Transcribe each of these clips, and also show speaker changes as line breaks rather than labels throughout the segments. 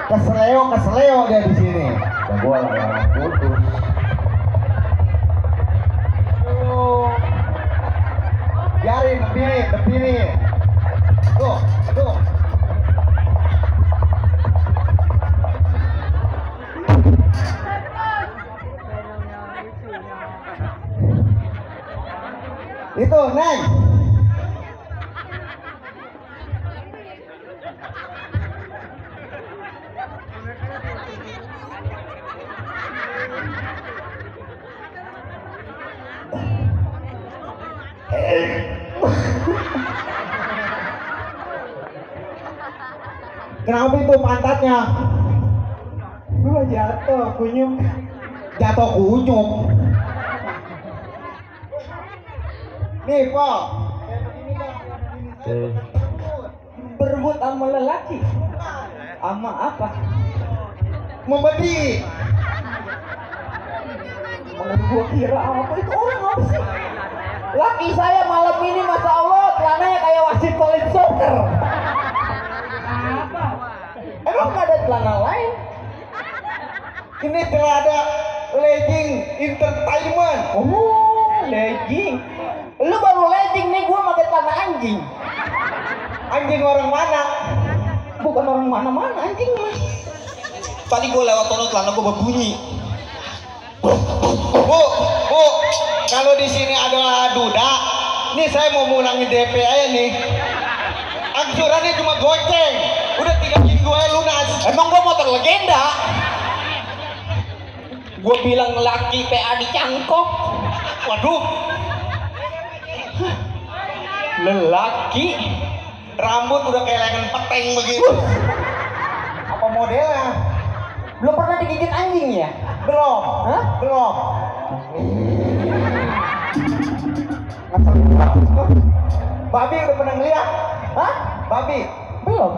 Keseleo dia di sini.
Ya gua larang putus.
Biarin tepi nih. Tuh. Itu, Neng. Kenapa itu pantatnya? Gua jatuh kunyuk. Nih, Pak.
Berebut sama lelaki. Sama apa?
Membeli.
Gua kira apa itu orang apa sih? Laki saya malam ini masya Allah celananya kayak wasit college soccer. Apa? Emang nggak ada celana lain?
Ini telah ada legging entertainment.
Oh, legging. Lu baru legging nih, gua pakai celana anjing.
Anjing orang mana?
Bukan orang mana-mana anjing mas.
Tadi gua lewat sono celana gua berbunyi. Bu, kalau di sini ada duda, nih saya mau mengulangi DP aja nih. Angsurannya cuma goceng, udah 3 minggu aja lunas.
Emang gua motor legenda. Gua bilang laki PA dicangkok.
Waduh,
Lelaki.
rambut udah kayak lengan peteng begitu. Apa modelnya?
Belum pernah digigit anjing ya?
Belum.
Hah?
Belum. Babi udah pernah ngeliat?
Hah?
Babi?
Belum.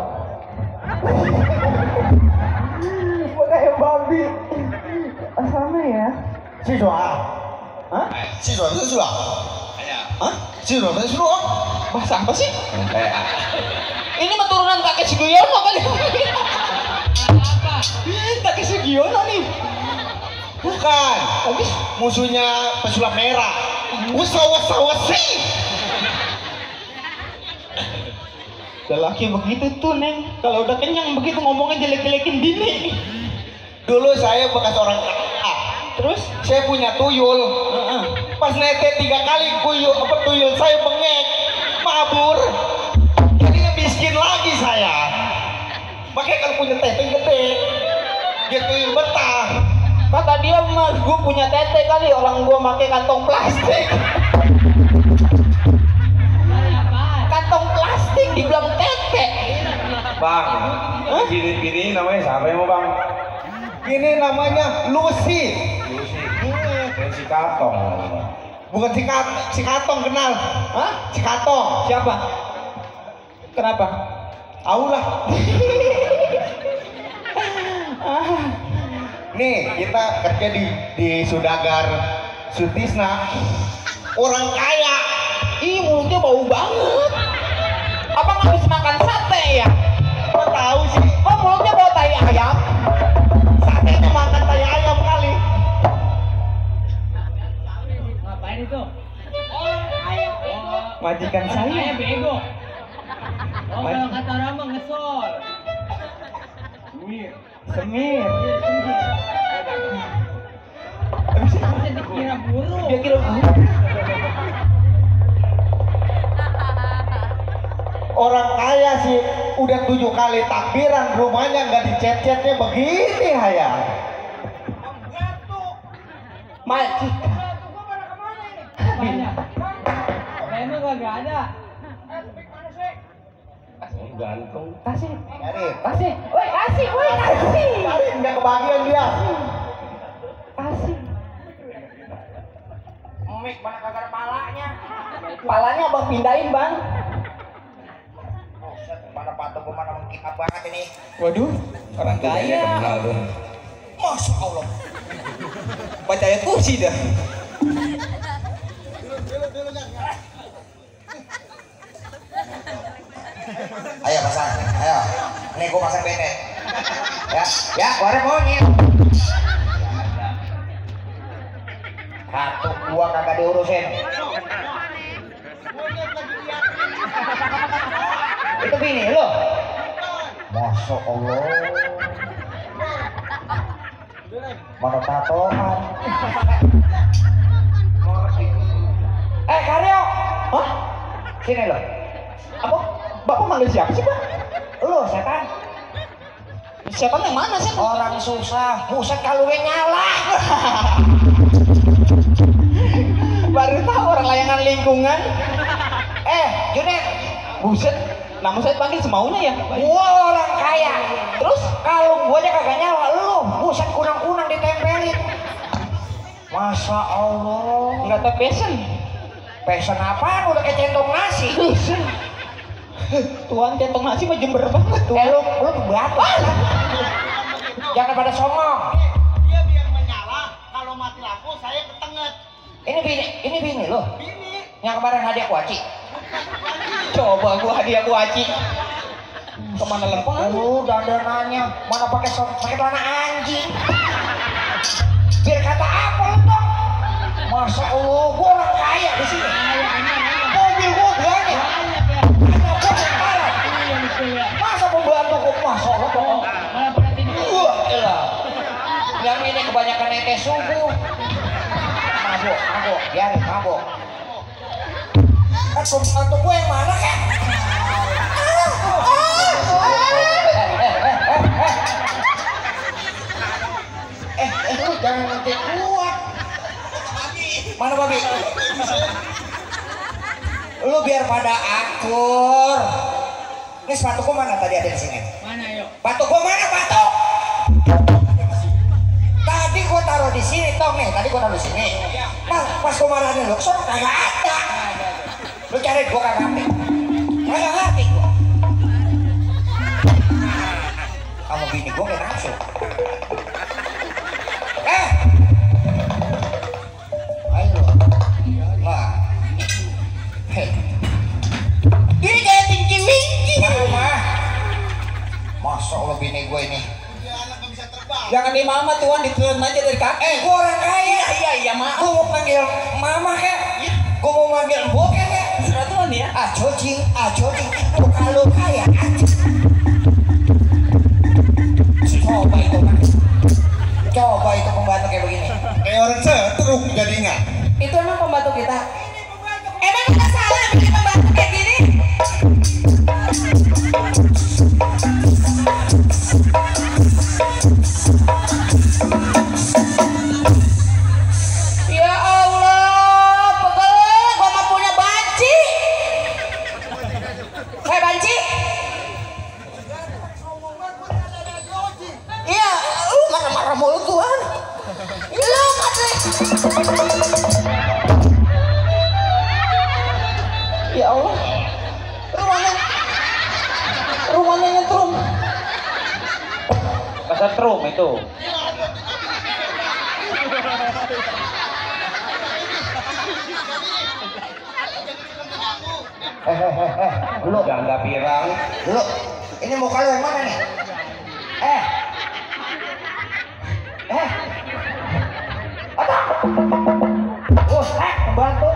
Gua kayak babi. Sama ya?
Siswa?
Hah?
Siswa itu siswa? Hah? Siswa itu siswa?
Bahasa apa sih? Ini mah turunan kakek Sugiono kali. Kakek Sugiono nih.
Bukan.
Habis
Musuhnya pesulap merah. Usawasi.
lelaki begitu tuh Neng. Kalau udah kenyang begitu ngomongnya jelek-jelekin bini.
Dulu saya bekas orang kaya.
Terus?
Saya punya tuyul. Pas netek 3 kali tuyul saya bengek, mabur. Jadi miskin lagi saya. Makanya kalau punya tete gede, dia tuyul betah.
Kata dia mas, gue punya tete kali, orang gue pakai kantong plastik. Kantong plastik dibilang tete.
Bang, bini namanya siapa ya bang?
Ini namanya Lucy.
Lucy. Dan si Katong.
Bukan si Katong kenal?
Hah?
Si Katong.
Siapa? Kenapa?
Aulah. Nih kita kerja di Sudagar Sutisna. Orang kaya.
Ih mulutnya bau banget. Abang habis makan sate ya?
Kok tahu sih?
Kok mulutnya bau tai ayam?
Sate itu makan tai ayam kali.
Ngapain itu?
Majikan saya.
Saya bego. Oh, kalau kata orang mah ngesol.
Semir.
Bisa dikira burung.
Dia kira
Orang kaya sih udah 7 kali takbiran, rumahnya nggak dicet-cetnya begini ya.
majikan.
Banyak. Emang kagak ada.
Gantung.
Kasih.
Cari,
Kasih. Woi, kasih. Woi, kasih.
cari nggak kebagian dia.
Kasih.
Mik mana kagak ada palanya.
Palanya abang pindahin, Bang.
Mana patung mana mengkikap banget ini.
Waduh, orang
Kayaknya
kaya.
kenal tuh.
Masya Allah.
Baca ayat kursi dah.
Ayo pasang, ayo. Nih gua pasang benet.
Ya, warna monyet. Satu, dua kagak diurusin. Itu bini lo. Masya Allah. Mana tatoan. Karyo. Hah? Sini lo.
Apa? Bapak manggil siapa sih, Pak?
Lo setan.
Setan yang mana sih?
Orang susah. Buset kalau nyala.
Baru tahu orang layangan lingkungan.
Junet.
Buset, nama saya panggil semaunya ya.
Gua orang kaya.
Terus
Kalau gua aja kagak nyala, lu buset kunang-kunang ditempelin. Masya Allah.
nggak tahu passion.
Passion apaan? Udah kayak centong nasi.
Tuan centong nasi mah jember banget tuh.
Lu batu. Jangan pada songong.
Dia biar menyala, kalau mati lampu saya ketenget.
Ini bini lo.
Bini,
Yang kemarin hadiah kuaci.
Coba gua hadiah kuaci. Kemana lempeng?
Lu dandanannya mana pakai celana anjing. Biar kata apa lu dong? Masya Allah, gua orang kaya di sini. Mobil gua banyak. Ada gua yang parah. Masa pembantu gua Masya Allah dong. Elah. Yang ini kebanyakan netes subuh. Mabuk, biarin mabuk. Kan pembantu gua yang mana kan? Lu jangan nanti kuat. Mana babi? Lu biar pada akur. Ini sepatuku mana tadi ada di sini?
Mana yuk?
Batu gua mana batu? Tadi gua taruh di sini toh nih. Tadi gua taruh di sini. Pas gua marahin lu, sono kagak ada. Lu cari gua kagak ngerti. Kagak ngerti gua. Kamu bini gua kayak nafsu. Ayo. Wah. Ini kayak tinggi-tinggi. Masya Allah bini gue ini.
dia anak nggak bisa terbang.
Jangan di mama tuan, diturunin aja dari kaki. Gue orang kaya. Iya maaf. Gue mau panggil mama kek. Gue mau panggil mbok kek.
Seratuan ya?
Cocing. Lu kalau kaya. Coba itu mas. Coba itu pembantu kayak begini.
Kayak orang setruk jadinya.
Itu emang pembantu kita. Emang kita salah bikin pembantu kayak gini? Ya Allah, pegel, gua mah punya banci. Banci? Iya, lu marah-marah mulu tuan. Lu katanya.
Ya Allah. Rumahnya nyetrum.
Kesetrum itu.
Lu
Janda pirang.
Lu, ini muka lu yang mana nih? Pembantu.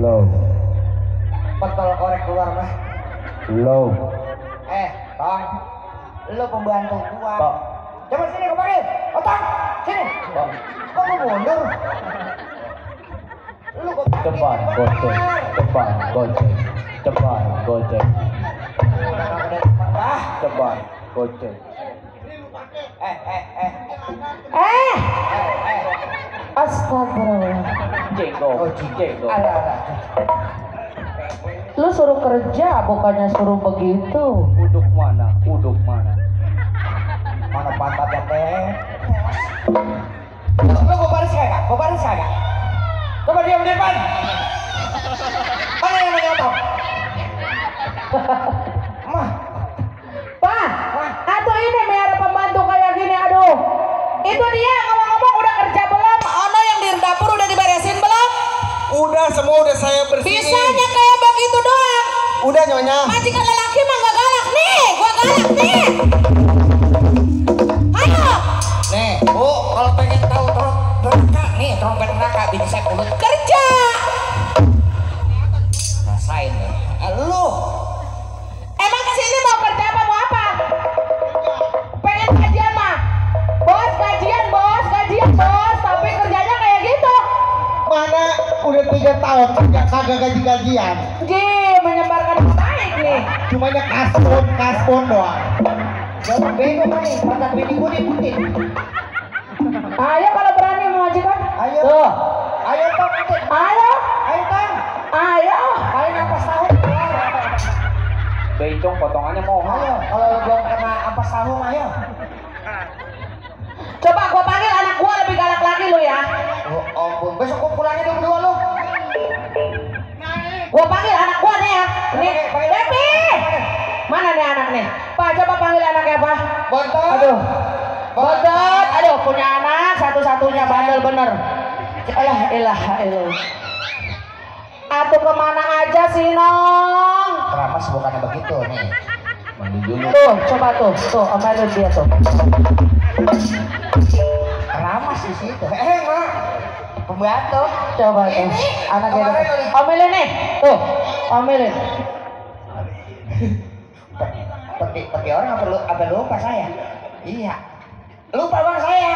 Low.
Pentol korek keluar mah.
Low.
Tong. Lu pembantu gua.
Pak.
Coba sini gua panggil. Tong, sini.
Pak.
Kok lu mundur? Lu gua panggil.
Cepat gocek. Cepat gocek. Cepat gocek.
Astagfirullah.
Ceko.
Lu suruh kerja bukannya suruh begitu.
Uduk mana?
Mana pantatnya teh? Lu gua baris kagak? Coba diam di depan. Mana yang menyotop? Mah. Pak, atau ini biar pembantu kayak
semua udah saya bersihin.
Bisanya kayak begitu doang.
Udah Nyonya.
Majikan lelaki mah gak galak nih. Gua galak nih. Ayo. Nih, Bu, kalau pengen tahu neraka nih, trompet neraka bikin saya ulut kerja. Rasain deh. Lu emang kesini mau kerja apa mau apa? Pengen kajian mah. Bos, gajian bos. Tapi kerjanya kayak gitu.
Mana udah 3 tahun kagak gaji-gajian.
Menyebarkan yang baik nih.
Cumanya kaspon doang.
Jangan bego nih, pantat bini gue diputin. Ayo kalau berani mengajukan. Ayo. Tuh. Ayo Tong. Ayo. Ayo Tong. Ayo. Paling ampas tahu.
Bencong potongannya mau.
Ayo. Kalau lo belum kena ampas tahu, ayo. Coba gua panggil anak gua lebih galak lagi lu ya. Oh ampun, besok gua pulangin dulu berdua lu. Gua panggil anak gua nih ya. Nih, Depi. Mana nih anak nih? Pak, coba panggil anaknya Pak. Bontot. Bontot. Aduh, punya anak satu-satunya bandel bener. Ilah. Atuh kemana aja sih Nong? Keramas bukannya begitu nih.
Mandi dulu.
Tuh, coba tuh, omelin dia tuh. Keramas di situ. Mak. Pembantu. Coba tuh. Anaknya omelin nih. Tuh, omelin. Pergi orang apa lupa saya? Iya. Lupa bang saya.